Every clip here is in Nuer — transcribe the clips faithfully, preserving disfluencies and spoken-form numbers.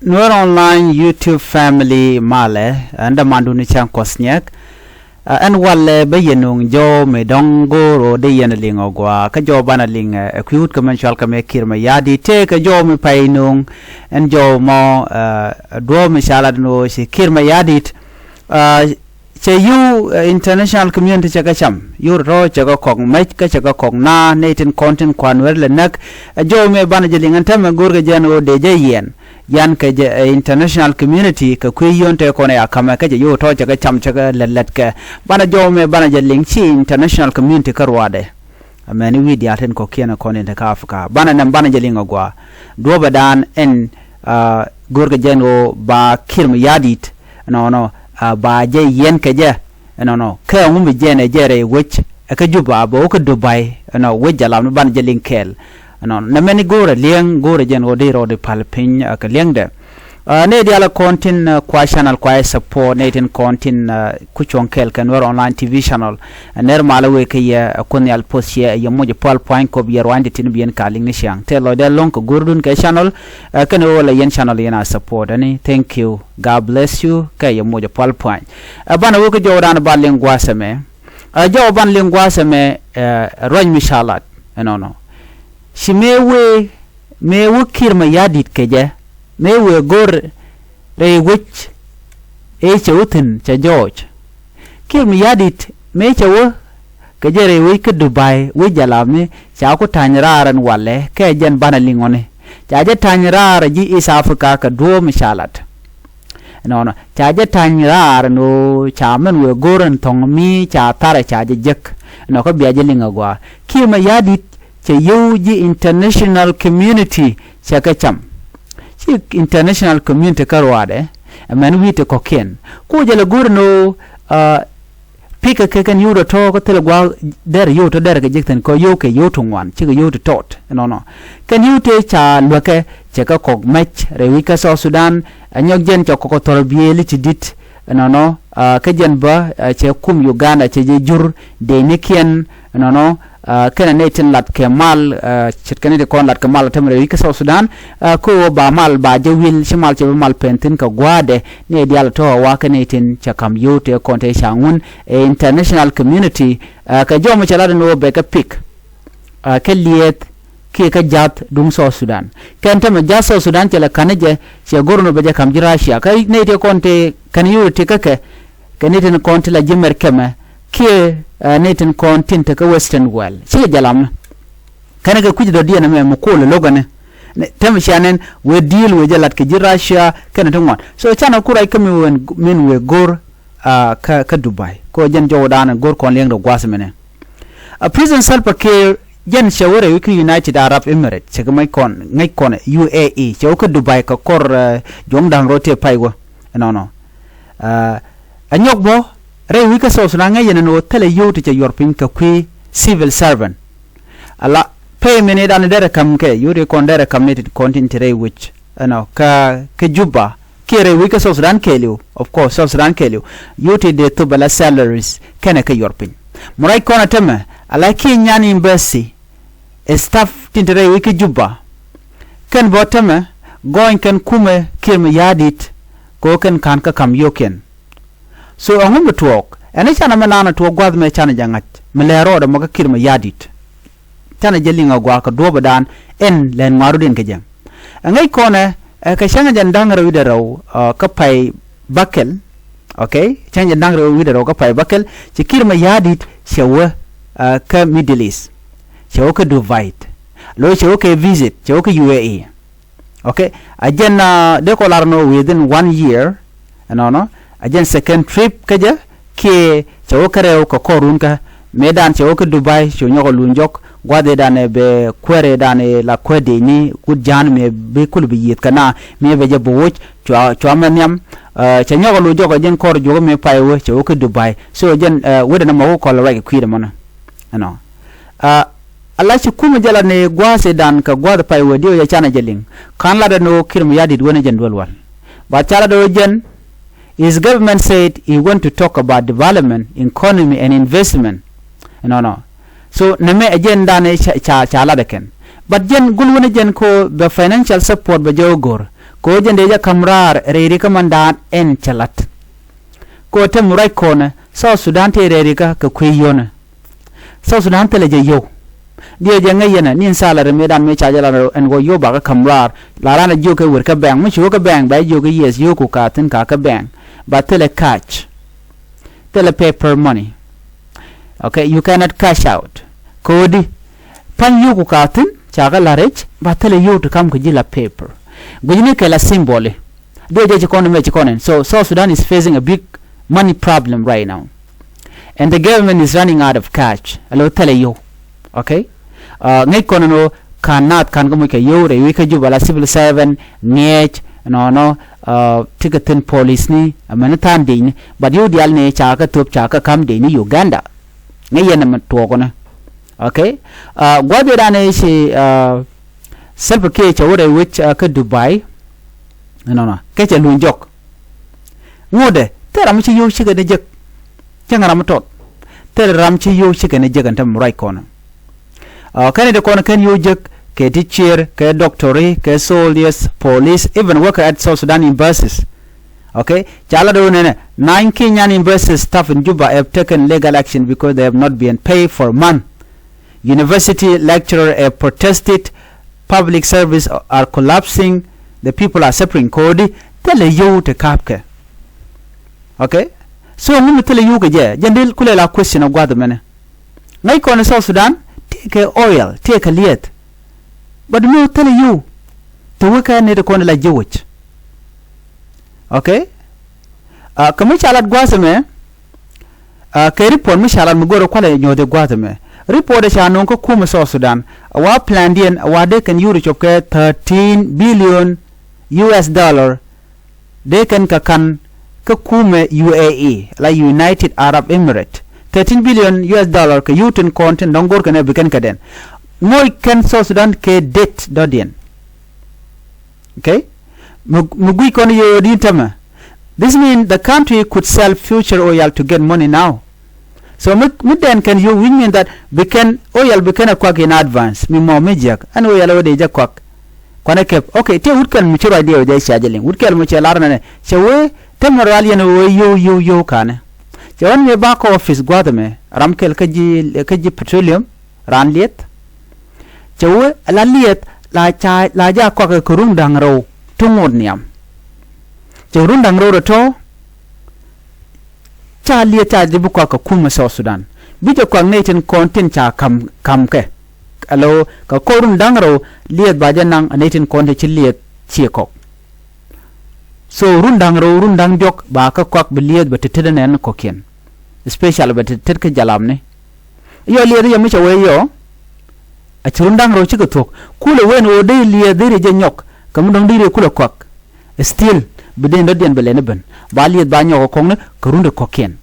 Nuer Online YouTube family malɛ, ɛn dämandun cäŋ Kuɔth Nyɛk. Ɛn walɛ bä yɛ nuŋ jɔw mi dɔ̱ŋ go̱o̱r ɣöö dee yɛn liŋ ɔ gɔaa, kä jɔw banɛ liŋ ɛ kui̱ wut kä mɛn cual kä mɛ Kiir Mayardit, tëë kɛ jɔw mi pay nuŋ. Ɛn jɔw mɔ, duɔ̱ɔ̱p mi ca lat ni ɣöö ci Kiir Mayardit cɛ yio̱w, international community cɛ kɛ cam, yio̱w tɔ̱tɔ̱ cɛ kɛ kɔk mɛc kä cɛ kɛ kɔk na nɛy tin kɔn tin kuan Nuɛr lɛ näk. Ɛ jɔw mɛ banɛ jɛ liŋ ɛn täämɛ go̱o̱rkɛ jɛn ɣöö dee jɛ yɛn, yan kɛ jɛ, ɛ international community kɛ kui̱ yio̱n tëë kɔn ɛ a ka̱mɛ kä cɛ yio̱w tɔ̱tɔ̱ cɛ kɛ cam cɛ kɛ lɛt lɛt kɛ. Banɛ jɔw mɛ banɛ jɛ liŋ ci international community kä ruaadɛ. Amäni wi̱i̱ diaal tin kɔ̱kiɛn kɔn in te kä Africa banɛ nɛm banɛ jɛ liŋ ɔ gɔaa. Duɔ̱ɔ̱pɛ daan ɛn go̱o̱rkɛ jɛn ɣöö ba Kiir Mayardit ɛnɔnɔ, ba jɛ yɛn kɛ jɛ ɛnɔnɔ, kä ɛŋu mi jɛn ɛ jɛ rɛy wec ɛ kä Juba bɛ wä kä Dubai ɛnɔ wec jalap ni banɛ jɛ liŋ kɛɛl. Ɛnɔnɔ nɛmɛni go̱o̱rɛ liɛŋ go̱o̱rɛ jɛn ɣöö dee rɔɔdi pal piny ɛ kɛ liɛŋdɛ. Nɛy diaal kɔn tin kua channel kua ɛ support, nɛy tin kɔn tin ku cuɔ̱ŋ kɛɛl kɛ Nuɛr Online TV channel. Nɛr malä wee kä yɛ ɛ Kuoth Nhial poth ciɛ ɛ yɛ moc ɛ pual puany kop yɛ ruanydi tin bi yɛn ka liŋ ni ciaŋ tëë lɔcdɛ lo̱ŋ kɛ go̱o̱rdun kɛ channel. Kɛn ɣöö la yɛn channel yɛn a support ɛni, thank you, God bless you, kɛ yɛ moc ɛ pual puany. Ɛ banɛ wee kä jɔwdan ba liŋ gua̱a̱th ɛmɛ. Ɛ jɔw ban liŋ gua̱a̱th ɛmɛ, ɛ ruac mi ca lat ɛnɔnɔ. Ci mëë wee, mëë wä Kiir Mayardit kɛ jɛ, mëë wee go̱r rɛy wec ëë cɛ wä thi̱n cɛ jɔɔc. Kiir Mayardit mëë cɛ wä kɛ jɛ rɛy wec kä Dubai wec jalap mi ca ku ta̱ny raar ɛn walɛ kɛ jɛn banɛ liŋɔni. Ca jɛ ta̱ny raar ɛ ji̱ East Africa kɛ duɔ̱ɔ̱p mi ca lat. Ɛnɔnɔ ca jɛ ta̱ny raar ɛn ɣöö ca mɛn wëë go̱r ɛn thɔ̱ŋ mi ca tharɛ ca jɛ jek. Ɛnɔ kä bia jɛ liŋ agɔaa. Kiir Mayardit cɛ yio̱w ji̱ international community cɛ kɛ cam. Ci international community kä ruaadɛ ɛmɛn wi̱i̱ ti kɔ̱kiɛn. Ku jɛ lɛ go̱r ɛn ɣöö pikɛ kɛ kɛn yio̱w tɔ̱tɔ̱ kä thilɛ gua̱a̱k dɛr yio̱w tɔ̱ dɛr kɛ jek thi̱n kɛ yio̱w kɛ yio̱w ti ŋuan cikɛ yio̱w ti tɔt ɛnɔnɔ. Kɛn yio̱w tëë ca luäkɛ cɛ kɛ kɔk mɛc rɛy wi̱c kä South Sudan. Ɛ nyɔk jɛn cɛ kɔk kɛ thɔr biëëli ti di̱t ɛnɔnɔ. Kä jɛn bä cɛ kum Uganda cɛ jɛ jur dee nikiɛn ɛnɔnɔ. Kɛnɛ nɛy tin lat kɛ mal, ce̱tkɛ nɛy ti kɔn lat kɛ mal täämɛ rɛy wi̱c kä South Sudan. Kä ɣöö ba mal ba jɛ wil ci mal cɛ bi mal pɛn thi̱n kɛ gua̱a̱dɛ. Nɛy diaal tɔ̱ ɛ wakä nɛy tin cɛ ka̱m yio̱w tëë kɔn tëë ca ŋun ɛ international community. Kɛ jɔw mi cɛ lat ɛn ɣöö bɛ kɛ pik kɛ liɛth kiɛ kɛ ja̱th duŋ South Sudan. Kɛn täämɛ ja̱th South Sudan cɛ lɛ ka̱n ni jɛ cɛ go̱r ɛn ɣöö bɛ jɛ ka̱m ji̱ Russia kä nɛy tëë kɔn tëë kɛn yio̱w ti kä kɛ kɛ nɛy tin kɔn ti la ji̱ Mɛrkɛmɛ kiɛ nɛy tin kɔn tin te kä Western world cikɛ jɛ lam ni. Kɛn kɛ kui̱c dɔ̱diɛn ɛmɛ mi ko̱o̱l ɛ lo̱k ɛnɛ. Täämɛ cia nɛn wëë deal wëë jɛ lat kɛ ji̱ Russia kɛnɛ ti ŋuan. So canɛ ku ruac kä mi wëë min wëë go̱r kä kä Dubai kɛ ɣöö jɛn jɔwdan go̱r kɔn liɛŋdɛ gua̱a̱th mɛnɛ. A President Salva Kiir jɛn cɛ wä rɛy wi̱c kä United Arab Emirates cɛ kɛ mac kɔn ŋäc kɔn U A E cɛ wä kä Dubai kɛ kɔr juɔ̱ŋ da̱ŋ rɔ tëë pay wä. Ɛnɔnɔ. Ɛ nyɔk bä rɛy wi̱c kä South Sudan ŋäc yɛn ɛn ɣöö thilɛ yio̱w ti cɛ yuɔr piny kɛ kui̱ civil servant. Ala pay mini dan derɛ kam kɛ yio̱w ti kɔn derɛ kam ni ti kɔn tin ti rɛy wi̱c ɛnɔ kä kä Juba kiɛ rɛy wi̱c kä South Sudan kɛɛliw. Of course South Sudan kɛɛliw yio̱w ti dee thop ala salaries kɛnɛ kɛ yuɔr piny. Mɛ ruac kɔn a täämɛ ala kiɛ nyan university ɛ staff tin te rɛy wi̱c kä Juba. Kɛn bä täämɛ gɔɔny kɛn kumɛ Kiir Mayardit kɛ ɣöö kɛn ka̱n kä ka̱m yio̱wkiɛn. So ɛŋu mi tuɔɔk ɛn i̱ canɛ mɛ naan ɛ tuɔɔk gua̱th mɛ canɛ jɛ ŋa̱c mi lɛɛ rɔɔdɛ mɔ kä Kiir Mayardit. Canɛ jɛ liŋ agɔaa kɛ duɔ̱ɔ̱pɛ daan ɛn lɛn ŋuarudiɛn kɛ jɛ. Ɛ ŋäc kɔnɛ ɛ kɛ cäŋɛ jɛn da̱ŋ rɛw wi̱cdɛ rɛw kä pay bäkɛl. Okay, cäŋɛ jɛn da̱ŋ rɛw wi̱cdɛ rɛw kä pay bäkɛl ci Kiir Mayardit cɛ wä kä Middle East. Cɛ wä kä Dubai. Lo̱ cɛ wä kɛ visit cɛ wä kä U A E. Okay, a jɛn dee kɔ lar nɔ within one year. Ɛnɔnɔ a jɛn second trip kä jɛ kiɛ cɛ wä kä rɛw kɛ kɔrun kä mëë dan cɛ wä kä Dubai cɛ wä nyɔk a luny jɔk gua̱dhi dan ɛ bɛ kuɛɛri dan ɛ la kuɛɛdini kut ja̱a̱n mëë bi kul bi yieth kɛ na mëë bɛ jɛ bi woc cua cua mɛ nhiam. Cɛ nyɔk a luny jɔk a jɛn kɔr juɔk mëë pay wä cɛ wä kä Dubai so jɛn wetdɛ nɛ mɔ wä kɔl ruac kɛ kui̱dɛ mɔnɛ. Ɛnɔ. Ala ci kumɛ jɛ la ni gua̱a̱th i̱ dan kɛ gua̱a̱th pay wee diw jɛ canɛ jɛ liŋ. Ka̱n latdɛ ni ɣöö Kiir Mayardit wen jɛn duel wal. But ca latdɛ ɣöö jɛn, his government said he want to talk about development, economy and investment. Ɛnɔnɔ. So nɛmɛ ɛ jɛn dan ca ca latdɛ kɛn. But jɛn gul wen jɛn ko bɛ financial support bɛ jɛ ɣöö go̱r. Kɛ ɣöö jɛn dee jɛ ka̱m raar rɛy rikä mandan ɛn cɛ la̱t. Kɛ ɣöö tɛm ruac kɔnɛ South Sudan tëë rɛy rikä kɛ kui̱ yionɛ. South Sudan thilɛ jɛ yio̱w. Diɛ jɛ ŋäc yɛnɛ ni in salary mëëdan mëë ca jɛ la ɛn ɣöö yio̱w bakä ka̱m raar. La ran a jiök kɛ wër kä bank, mi ci wä kä bank bɛ jiök kɛ yes yio̱w ku ka thi̱n ka kä bank. Ba thilɛ cash. Thilɛ paper money. Okay, you cannot cash out. Kodi pa̱ny yio̱w ku ka thi̱n ca kä la rɛc ba thilɛ yio̱w ti ka̱m kɛ ji̱ la paper. Gui̱cni kɛ la symbol i̱. Diɛ jɛ ci kɔn mɛ ci kɔn ɛn. So South Sudan is facing a big money problem right now. And the government is running out of cash. Alo thilɛ yio̱w. Okay? Ŋäc kɔn ɛn ɣöö ka̱n naath ka̱n kä moc kɛ yio̱w rɛy wi̱c kä Juba la civil servant, ŋiɛc, nɔnɔ, ti kɛ thi̱n policeni, amäni tha̱a̱n diecni. But yio̱w diaal ni ca kä thöp ca kä ka̱m diecni Uganda. Ŋäc yɛn ɛmɛ tuɔɔkni. Okay? Gua̱th ëëdan ëë ci Salva Kiir cɛ wä rɛy wec kä Dubai. Nɔnɔ kɛ cɛ luny jɔk. Ŋotdɛ thil ram mi ci yio̱w cikɛ ni jek. Cäŋ ram mi tɔt. Thil ram ci yio̱w cikɛ ni jek ɛn tämɛ ruac kɔnɛ. Kɛn i̱ ti kɔn kɛn yio̱w jek kɛ teacher, kɛ doctor, kɛ soldiers, police, even worker at South Sudan embassies. Okay? Ca lat ɣöö nɛnɛ nine Kenyan embassy staff in Juba have taken legal action because they have not been paid for month. University lecturer have protested. Public service are collapsing. The people are suffering. Kodi thilɛ yio̱w ti ka̱pkɛ. Okay? So ŋu mi thilɛ yio̱w kɛ jɛ? Jɛn dee kulɛ la question ɔ gua̱th mɛnɛ. Ŋäc kɔn South Sudan tëëkɛ oil, tëëkɛ lieth. But mi thilɛ yio̱w ti wä kɛ ni ti kɔn la ji̱ wec. Okay? Kɛ mi ca lat gua̱th mɛ. Kɛ report mi ca lat mi go̱rɛ kualɛ nyuɔ̱th i̱ gua̱th ɛmɛ. Report ɛ ca no̱o̱ŋ kä kumɛ South Sudan. A wa plandiɛn a wa dee kɛn yuri cop kɛ thirteen billion U S dollar. Dee kɛn kɛ ka̱n kä kumɛ U A E la United Arab Emirates. Thirteen billion U S dollar kɛ yuri tin kɔn tin dɔ̱ŋ go̱rkɛ nɛ bi kɛn kɛ dɛn. Moc kɛn South Sudan kɛ debt dɔ̱diɛn. Okay? Mi guic kɔn yio̱w di̱n tämɛ. This mean the country could sell future oil to get money now. So mi mi dɛn kɛn yio̱w, which mean that bi kɛn oil bi kɛn a kuak in advance. Mi mɔ mi jiäk ɛn oil wä dee jɛ kuak. Kuanɛ kɛp. Okay, tëë wut kɛl mi ci ruac diɛw jɛ ca jɛ liŋ. Wut kɛl mi cɛ lar nɛnɛ cɛ wee tämɛ rual yɛn wee yio̱w yio̱w yio̱w kanɛ. Cɛ wän mi ba kä office gua̱th ɛmɛ ram kɛl kä ji̱ kä ji̱ petroleum. Raan lieth. Cɛ wee la lieth la ca la ja kɔakɛ kɛ run da̱ŋ rɛw ti ŋot nhiam. Cɛ run da̱ŋ rɛw rɛ tɔ̱. Ca lieth ca jɛ bi kɔak kɛ kumɛ South Sudan. Bi jɛ kɔak nɛy tin kɔn tin ca ka̱m ka̱m kɛ. Alo kɛ kɔk run da̱ŋ rɛw lieth ba jɛ naŋ nɛy tin kɔn ti ci lieth ciɛ kɔk. So run da̱ŋ rɛw run da̱ŋ diɔ̱k ba kä kɔak bi lieth bɛ ti tet ɛnɛn kɔkiɛn. Especially bɛ ti tet kä jalamni. Yɔ lieth yɛ mi cɛ wee yɔ. A ci run da̱ŋ rɛw cikɛ thuɔ̱k kulɛ wen ɣöö dee lieth dee ri jɛ nyɔk kɛ mi dɔ̱ŋ dee ri kulɛ kɔak. Still bi dee dɔ̱diɛn bɛ lɛni ben ba lieth ba nyɔk ɛ kɔkni kɛ run di kɔkiɛn.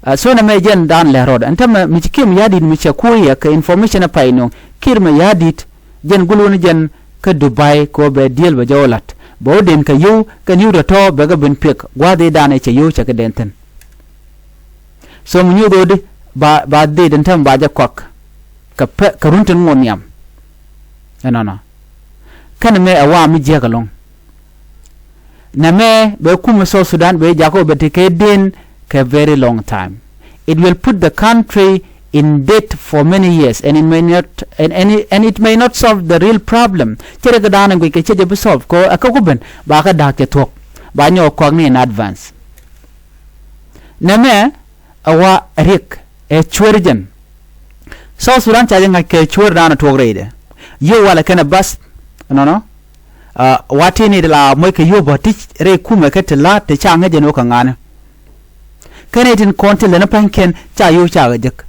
A so nɛ mɛ jɛn daan lɛ rɔɔd ɛn tämɛ mi ci kiɛ mi ya̱a̱ di̱t mi cɛ kuuy yɛ kɛ information ɛ pay nuɔ̱ŋ kiɛ mi ya̱a̱ di̱t. Jɛn guluni jɛn kä Dubai kɛ ɣöö bɛ diëël bɛ jɛ wä la̱t bɛ wä den kɛ yio̱w kɛn yio̱w tɔ̱tɔ̱ bɛ kɛ ben piɛk gua̱a̱th i̱ da̱a̱n ɛ cɛ yio̱w cɛ kɛ den thi̱n. So mi nyuuth ɣöödi ba ba dhiit in täämɛ ba jɛ kɔak kɛ pɛ kɛ run tin ŋuɔ̱t nhiam. Ɛnɔnɔ kɛn mɛ ɛ wa mi jiäk ɛlɔ̱ŋ. Nɛmɛ bɛ kumɛ South Sudan bɛ jakä bɛ ti kɛ den kɛ very long time. It will put the country in debt for many years and it may not and, and, it, and it may not solve the real problem. Cɛ rɛ kɛ da̱a̱n guic kɛ cɛ jɛ bi solve kɛ ɛ kɛ ku ben ba kɛ da̱a̱k cɛ thuɔ̱k ba nyɔk kɔakni in advance. Nɛmɛ ɛ wa riɛk ɛ cuer jɛn. South Sudan ca jɛ ŋa̱c kɛ cuer da̱a̱n tuɔk rɛydɛ. Yio̱w walɛ kɛnɛ bath nɔnɔ. Wa tini la moc kɛ yio̱w bä ti rɛy kumɛ kɛ ti la ti ca ŋäc jɛn wä kɛ ŋa̱nɛ. Kɛnɛ tin kɔn ti lɛn pa̱nykiɛn ca yio̱w ca kɛ jek.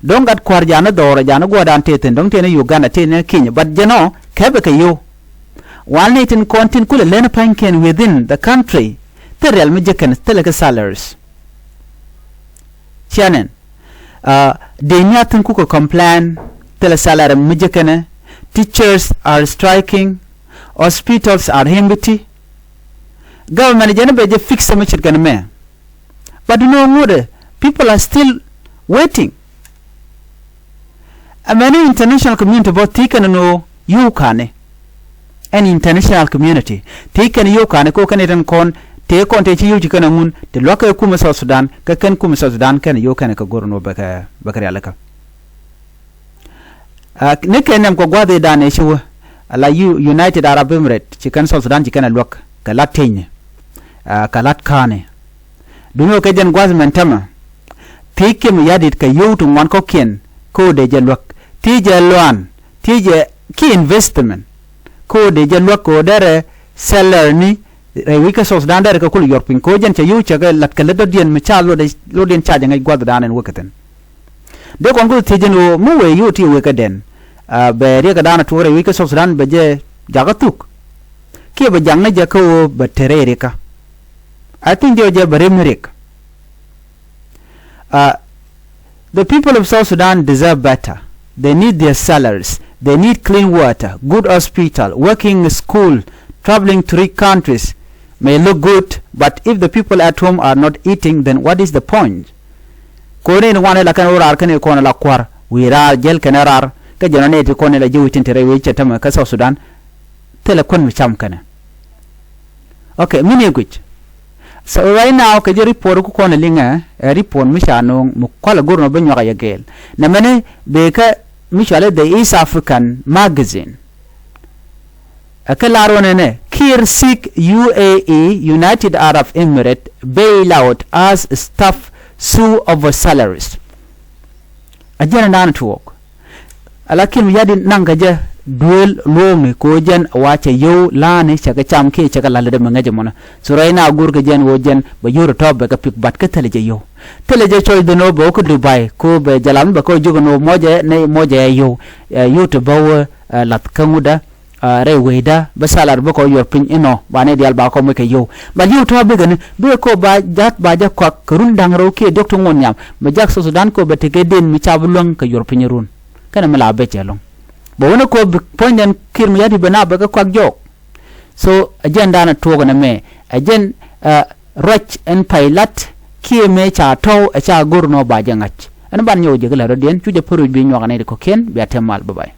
Dɔ̱ŋ gat kua̱r janɛ dhɔrɛ janɛ guɔ̱dan tëë thi̱n dɔ̱ŋ tëë ni Uganda tëë ni Kenya but jɛn ɔ kɛpɛ kɛ yio̱w. Wal ni tin kɔn tin kulɛ lɛn pa̱nykiɛn within the country. Thil rial mi jek kɛn thilɛ kɛ salaries. Cianɛn. Dee nhiathin kukɛ complain thilɛ salary mi jɛ kɛnɛ. Teachers are striking. Hospitals are empty. Government jɛn bɛ jɛ fix mi ce̱tkɛn mɛ. But duno ŋuɔ̱tɛ people are still waiting. Ɛmɛni international community bä thi̱i̱ kɛn ni ɣöö yio̱w ka̱ni. ɛn international community. Tëë kɛn yio̱w ka̱n ɛ ko̱ kɛn ɛ tɛn kɔn tëë kɔn tëë ci yio̱w ci kɛn ɛ ŋun tëë lua̱k kɛ kumɛ South Sudan kɛ kɛn kumɛ South Sudan kɛn yio̱w kɛn ɛ kɛ go̱r nɔ bɛ kɛ bɛ kɛ rialikä. Ni kɛ nɛm kɛ gua̱dhidan ɛ ci wä ala United Arab Emirates ci kɛn South Sudan ci kɛn ɛ luäk kɛ lat tieny kɛ lat ka̱n ɛ. Duŋni wä kɛ jɛn gua̱th mɛn tämɛ thiec kiɛm ya̱dit kɛ yio̱w ti ŋuan kɔ̱kiɛn. Ko̱o̱dɛ jɛ luäk thiec jɛ luaan thiec jɛ ki investment. Ko̱o̱dɛ jɛ luäk ko̱o̱dɛ rɛ seller ni rɛy wi̱c kä South Sudan derɛ kɛ kul yuɔr piny ko̱o̱ jɛn cɛ yio̱w cɛ kɛ lat kɛ lät dɔ̱diɛn mi ca lotdiɛn ca jɛ ŋäc gua̱thdan ɛn wä kɛ thi̱n. Dee kɔn kä thiec jɛn ɣöö mi wëë yio̱w ti wëë kɛ dɛn bɛ riɛk kɛ da̱a̱n a tuɔɔk rɛy wi̱c kä South Sudan bɛ jɛ jakä thuk. Kiɛ bɛ jaŋni jɛ kä ɣöö bɛ te rɛy rikä. I think diɔ jɛ bɛ rim rik. The people of South Sudan deserve better. They need their salaries. They need clean water, good hospital, working school, traveling to rich countries may look good, but if the people at home are not eating, then what is the point? Kone ni wane la kan orar kane kone la kwar wi rar jel kane rar ka jeno ne ti kone la jiwi tin tere wi chetama ka South Sudan. Tele kon mi cham kane. Okay, mini guic. So right now kɛ jɛ report ku kɔn liŋɛ ɛ report mi ca no̱o̱ŋ mi kual go̱r nɔ bi nyuak a yɛ gɛɛl. Nɛ mɛni bee kä mi cuali the East African Magazine. Ɛ kɛ lar wä nɛnɛ Kiir seek U A E, United Arab Emirates bailout as staff sue over salaries. A jɛn dan tuɔɔk. Ala Kiir mi yadi naŋ kɛ jɛ duel luoŋni ko jɛn wa cɛ yow lani cɛ kɛ cam kiɛ cɛ kɛ lalɛ dɛ mi ŋäcɛ mɔnɛ. So right now gur kɛ jɛn wo jɛn bɛ yur tɔ bɛ kɛ pick bat kɛ thilɛ jɛ yow. Thilɛ jɛ choice dɛ no bɛ wä kɛ Dubai ko bɛ jalam bɛ kɛ jugɛ no mɔjɛ ne mɔjɛ yow. Yow te bɛ wä lath kɛ ŋudɛ rɛy wecda bä salar bä kɔ yuɔr piny inɔ ba ne dial ba kɔ moc kɛ yow. But yow tɔ bikɛ ni bikɛ ko ba jat ba jɛ kɔak kɛ run da̱ŋ rɛw kiɛ diɔk ti ŋuɔn nhiam mɛ jak South Sudan ko bɛ tekɛ den mi ca bi luäŋ kɛ yuɔr piny run. Kɛnɛ mi la bɛ cɛ lɔŋ bɛ wunɛ ko bi puɔ̱nydɛn Kiir mi yat i̱ bɛ na bɛ kɛ kɔak jɔɔk. So ɛ jɛn danɛ tuɔɔk ɛnɛ mɛ ɛ jɛn ruac ɛn pay lat kiɛ mɛ ca tɔw ɛ ca go̱r nɔ ba jɛ ŋa̱c. Ɛn ban nyɔw jɛ kɛ lɛ rɔ̱diɛn cu jɛ päruc bi nyuak ɛnɛ ti kɔ̱kiɛn bia tɛm mal bä bay.